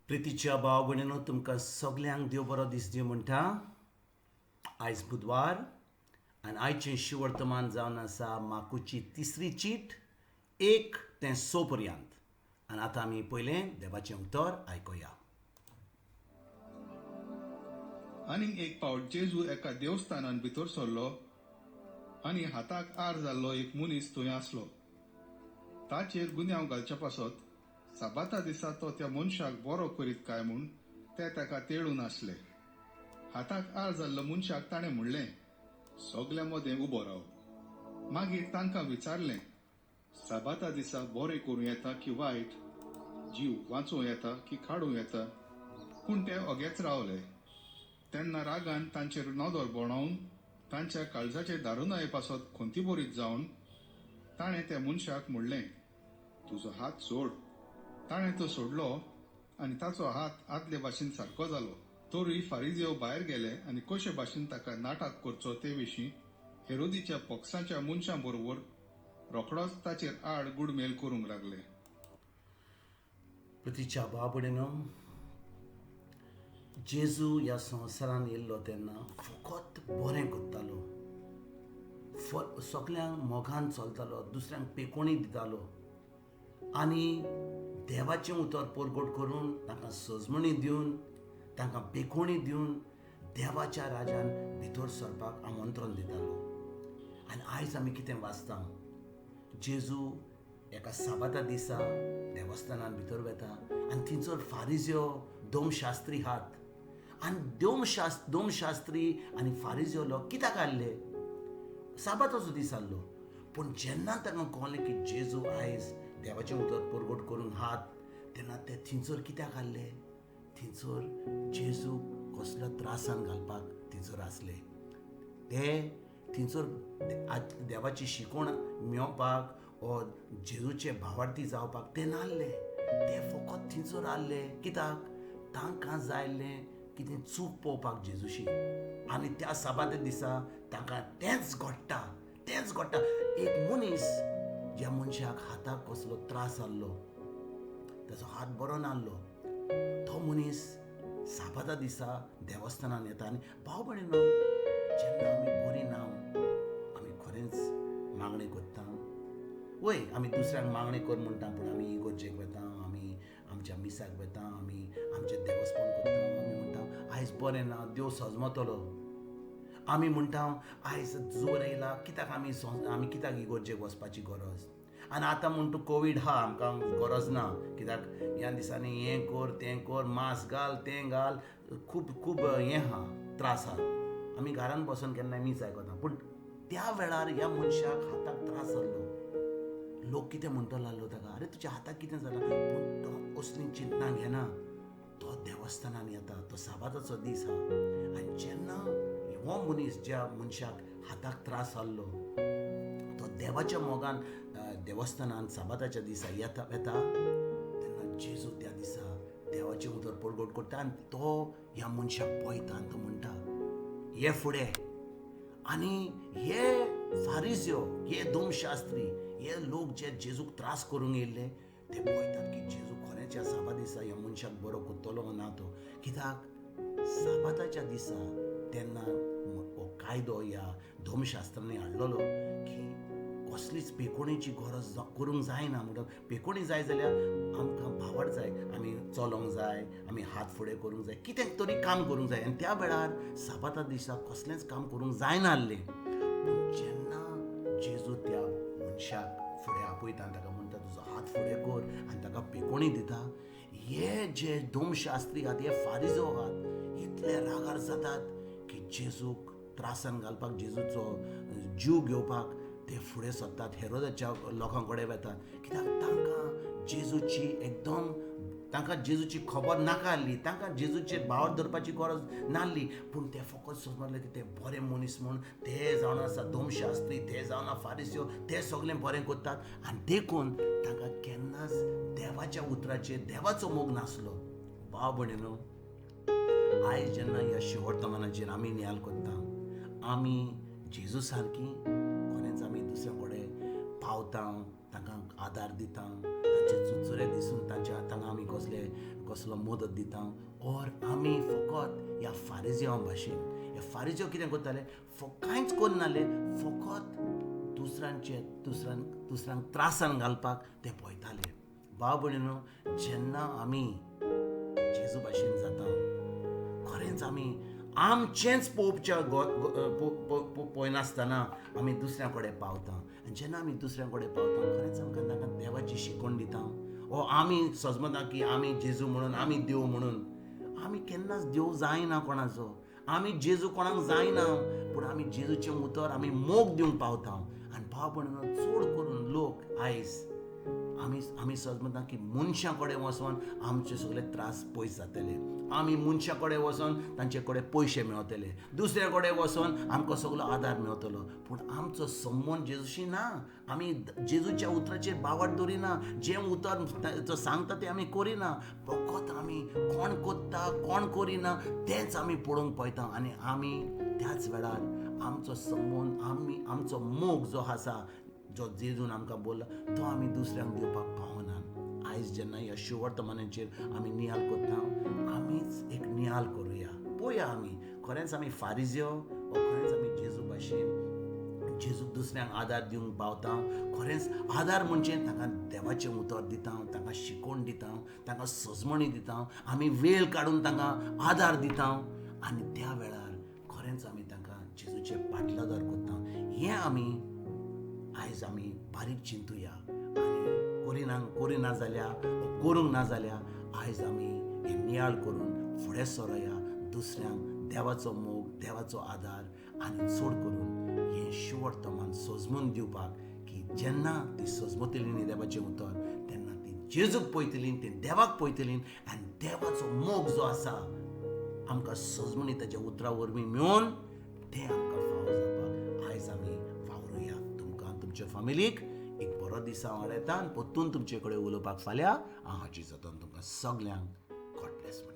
प्रितीच्या भाव भयणीनो, तुमकां सगल्यांक देव बरो दीस दिवं म्हणटा. आयज बुधवार आनी आयचें शिवर्तमान जावन आसा माकुची तिसरी चीट 1 ते 6 पर्यंत. आनी आतां आमी पयलें देवाचें उतर आयकुया. आनीक एक पावट जेजू एका देवस्थानान भितर सरलो आनी हाताक आर जाल्लो एक मनीस थंय आसलो. ताचेर गुन्यांव घालच्या पासत साबाता दिसा तो त्या मनशाक बरो करीत काय म्हूण ते ताका तेळून आसले. हाताक आर जाल्लो मनशाक ताणें म्हणलें, सगल्या मदें उबो राव. मागीर तांकां विचारलें, साबाता दिसा बरें करूं येता की वायट, जीव वाचोवं येता की काडूं येता? पूण ते ओगेच रावले. तेन्ना रागान तांचेर नदर भोंवडावन तांच्या काळजाचे दारुनाये पासत खंतीबरीत जावन ताणें त्या मनशाक म्हणलें, तुजो हात सोड. ताणें तो सोडलो आनी ताचो हात आदले भाशेन सारको जालो. तरूय फारिजेव भायर गेले आनी कशे भाशेन ताका नाटक करचो ते विशीं हेरोदीच्या पक्षाच्या मनशां बरोबर रोखडोच ताचेर आड गुडमेल करूंक लागले. प्रितीच्या भाव भयणीनो, जेजू ह्या संवसारान येयल्लो तेन्ना फकत बरें करतालो, सगल्यांक मोगान चलतालो, दुसऱ्यांक पेकोणी दितालो आनी देवाचें उतर परगट करून तांकां सजमणी दिवन, तांकां पेकोणी दिवन देवाच्या राजान भितर सरपाक आमंत्रण दितालो. आनी आयज आमी कितें वाचता, जेजू एका साबाता दिसा देवस्थानान भितर वता आनी थंयसर फारिज्यो दोमशास्त्री हात आनी दोमशास्त्री आनी फारिज्यो लोक कित्याक आयिल्ले? साबाताचो दीस आसलो. पूण जेन्ना तांकां कळ्ळें की जेजू आयज देवाचें उतर परगट करूंक हात, तेन्ना ते थंयसर कित्याक आयिल्ले? थंयसर जेजू कसलो त्रासान घालपाक थंयसर आसले. ते थंयसर देवाची शिकवण मेळपाक ओ जेजूचे भावार्थी जावपाक ते नासले. ते फकत थंयसर आसले कित्याक? तांकां जाय आसलें कितें चूक पळोवपाक जेजूशी. आनी त्या साबाता दिसा तांकां तेंच घडटा, तेंच घडटा. एक मनीस ज्या मनशाक हाताक कसलो त्रास जाल्लो, ताचो हात बरो नासलो, तो मनीस साबाता दिसा देवस्थानान येता. आनी भाव भयणीनो, जेन्ना आमी बरी ना, आमी खरेंच मागणें करता. वय, आमी दुसऱ्यांक मागणें कर म्हणटा, पूण आमी इगोर्जेक वता, आमी आमच्या मिसाक वता, आमी आमचें देवस्पण करता. आमी म्हणटा आयज बरें ना, देव सजमतलो. आमी म्हणटा आयज जोर येयला, कित्याक आमी आमी कित्याक इगोर्जेक वचपाची गरज? आनी आतां म्हणटा कोवीड आहा, आमकां गरज ना, कित्याक ह्या दिसांनी हें कर तें कर, मास्क घाल तें घाल, खूब खूब हें आहा, त्रास आहा. आमी घरान बसून केन्नाय मीस आयकता. पूण त्या वेळार ह्या मनशाक हाताक त्रास जाल्लो. लोक कितें म्हणटलो आसलो ताका, अरे तुज्या हाताक कितें जालां? पूण तो असलीं चिंतनां घेना. तो देवस्थानान येता, तो साबाताचो दीस आहा. आनी जेन्ना हो मनीस ज्या मनशाक हाताक त्रास जाल्लो तो देवाच्या मोगान देवस्थानान साबाताच्या दिसा येता वेता, तेन्ना जेजू त्या दिसा देवाचें उतर परगट करता आनी तो ह्या मनशाक पळयता आनी तो म्हणटा, ये फुडें. आनी हे फारिज्यो, हे दोमशास्त्री, हे लोक जे जेजूक त्रास करूंक येयल्ले ते पळयतात की जेजू खरेंच ह्या साबा दिसा ह्या मनशाक बरो करतलो ना तो. कित्याक साबाताच्या दिसा तेन्ना हो कायदो ह्या धर्मशास्त्रांनी हाडलेलो की कसलीच पेकोणीची गरज करूंक जायना. म्हणटा पेकोणी जाय जाल्यार आमकां भावार्थ जाय, आमी चलोंक जाय, आमी हात फुडें करूंक जाय, कितें तरी काम करूंक जाय. आनी त्या वेळार साबाता दिसा कसलेंच काम करूंक जायना आसलें. पूण जेन्ना जेजू त्या मनशाक फुडें आपयता आनी ताका म्हणटा तुजो हात फुडें कर आनी ताका पेकोणी दिता, हे जे धर्मशास्त्री आहात, हे फारिजो आहात, इतले रागार जातात की जेजूक त्रासान घालपाक, जेजूचो जीव घेवपाक ते फुडें सरतात, हेरोदाच्या लोकां कडेन वतात. कित्याक तांकां जेजूची एकदम, तांकां जेजूची खबर नाका आसली, तांकां जेजूचेर भावार्थ धरपाची गरज नासली. पूण ते फकत समजले की ते बरे मनीस म्हूण, ते जावन आसा धर्मशास्त्री, ते जावन फारिस्यो, ते सगळें बरें करतात. आनी देखून तांकां केन्नाच देवाच्या उतराचेर देवाचो मोग नासलो. भाव भयणीनो, आयज जेन्ना ह्या शिवर्तमानाचेर आमी नियाल करता, आमी जेजू सारकी खरेंच आमी दुसऱ्या कडेन पावता, तांकां आदार दिता, तांचे चुरचुरे दिसून तांच्या तांकां आमी कसले कसलो मदत दिता, ओर आमी फकत ह्या फारिजियांव भाशेन. ह्या फारिजियांव कितें करताले, कांयच करनासले, फकत दुसऱ्यांचे दुसऱ्यांक त्रासान घालपाक ते पळयताले. भाव भयणीनो, जेन्ना आमी जेजू भाशेन जाता, खरेंच आमी आमचेंच पळोवच्या पळयनासतना आमी दुसऱ्या कडेन पावता. आनी जेन्ना आमी दुसऱ्या कडेन पावता, खरेंच आमकां तांकां देवाची शिकवण दिता. ओ आमी सजमता की आमी जेजू म्हणून, आमी देव म्हणून. आमी केन्नाच देव जायना कोणाचो, आमी जेजू कोणाक जायना, पूण आमी जेजूचें उतर आमी मोग दिवंक पावता. आनी भाव भयणीनो, चड करून लोक आयज आमी आमी सजमता की मनशां कडेन वचोन आमचे सगळे त्रास पयस जातले, आमी मनशां कडेन वचोन तांचे कडेन पयशे मेळतले, दुसऱ्या कडेन वचोन आमकां सगळो आदार मेळतलो. पूण आमचो संबंद जेजूशी ना, आमी जेजूच्या उतराचेर बावट दवरिना, जें उतर जो सांगता तें आमी करिना, फकत आमी कोण करता कोण करिना तेंच आमी पळोवंक पळयता. आनी आमी त्याच वेळार आमचो संबंद, आमी आमचो मोग जो आसा, जो जेजून आमकां बोल्ला, तो आमी दुसऱ्यांक दिवपाक पावना. आयज जेन्ना ह्या शुवर्तमानाचेर आमी नियाल करता, आमीच एक नियाल करुया, पळोवया आमी खरेंच आमी फारिजियो ओ खरेंच आमी जेजू भाशेन जेजूक दुसऱ्यांक आदार दिवंक पावता. खरेंच आदार म्हणजे तांकां देवाचें उतर दिता, तांकां शिकवण दिता, तांकां सजमणी दिता, आमी वेळ काडून तांकां आदार दिता, आनी त्या वेळार खरेंच आमी तांकां जेजूचे पाटलादार करता. हें आमी आयज आमी बारीक चिंतुया. आनी करिना जाल्यार ओ करूंक ना जाल्यार आयज आमी हें नियाळ करून फुडें सरोया, दुसऱ्यांक देवाचो मोग, देवाचो आदार, आनी चड करून हें शुवर्तमान सजमून दिवपाक की जेन्ना ती सजमतली न्ही देवाचें उतर, तेन्ना ती जेजूक पळयतली, ती देवाक पळयतली, आनी देवाचो मोग जो आसा आमकां सजमणी ताच्या उतरा वरवीं मेळून तें आमकां फावो जावपाक आयज आमी वावरुया. तुमकां तुमच्या फामिलीक एक बरो दीस हांव हाडयता आनी परतून तुमचे कडेन उलोवपाक फाल्यां हांव हाजीर जाता. तुमकां सगल्यांक गॉड ब्लेस म्हणटा.